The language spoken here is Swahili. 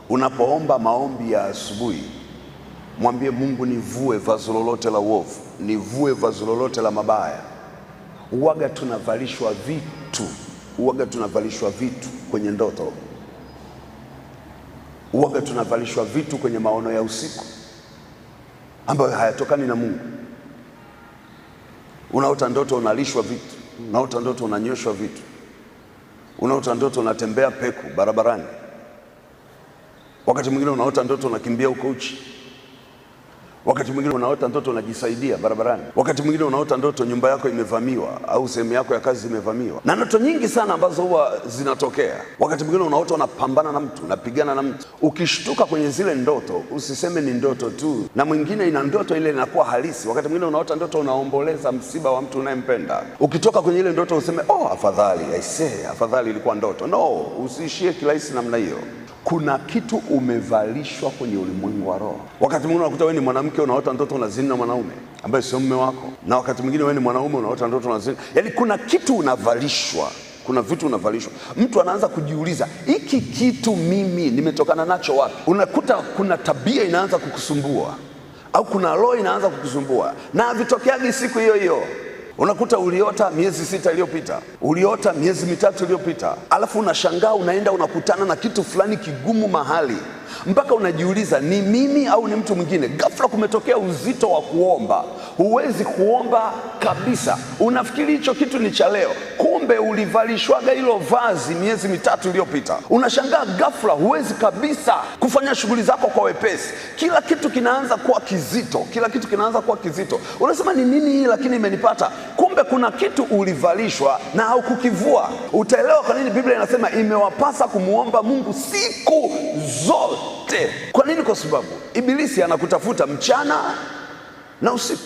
Unapoomba maombi ya asubuhi, mwambie Mungu, nivue vazi lolote la uovu, nivue vazi lolote la mabaya. Uwaga tunavalishwa vitu, uwaga tunavalishwa vitu kwenye ndoto, uwaga tunavalishwa vitu kwenye maono ya usiku ambayo hayatokani na Mungu. Unaota ndoto unalishwa vitu, unaota ndoto unanyoshwa vitu, unaota ndoto unatembea peku barabarani. Wakati mwingine unaota ndoto unakimbia huko uchi. Wakati mwingine unaota ndoto unajisaidia barabarani. Wakati mwingine unaota ndoto nyumba yako imevamiwa au sehemu yako ya kazi imevamiwa, na ndoto nyingi sana ambazo huwa zinatokea. Wakati mwingine unaota unapambana na mtu, unapigana na mtu. Ukishtuka kwenye zile ndoto, usiseme ni ndoto tu, na mwingine ina ndoto ile inakuwa halisi. Wakati mwingine unaota ndoto unaomboleza msiba wa mtu unayempenda. Ukitoka kwenye ile ndoto useme oh, afadhali aisee, afadhali ilikuwa ndoto. No, usiishie kirahisi namna hiyo. Kuna kitu umevalishwa kwenye ulimwengu wa roho. Wakati mwingine unakuta wewe ni mwanamke unaota ndoto unazini na mwanaume ambaye sio mume wako, na wakati mwingine wewe ni mwanaume unaota ndoto unazini. Yaani kuna kitu unavalishwa, kuna vitu unavalishwa. Mtu anaanza kujiuliza, hiki kitu mimi nimetokana nacho wapi? Unakuta kuna tabia inaanza kukusumbua au kuna roho inaanza kukusumbua, na havitokeagi siku hiyo hiyo. Unakuta uliota miezi 6 iliyopita, uliota miezi 3 iliyopita, alafu unashangaa unaenda unakutana na kitu fulani kigumu mahali, mpaka unajiuliza ni mimi au ni mtu mwingine. Ghafla kumetokea uzito wa kuomba, huwezi kuomba kabisa, unafikiri hicho kitu ni cha leo, kumbe ulivalishwaga hilo vazi miezi 3 iliyopita. Unashangaa ghafla huwezi kabisa kufanya shughuli zako kwa wepesi, kila kitu kinaanza kuwa kizito, kila kitu kinaanza kuwa kizito. Unasema ni nini hii lakini imenipata? Kumbe kuna kitu ulivalishwa na haukukivua. Utaelewa kwa nini Biblia inasema imewapasa kumuomba Mungu siku zote. Kwa nini? Kwa sababu Ibilisi anakutafuta mchana na usiku.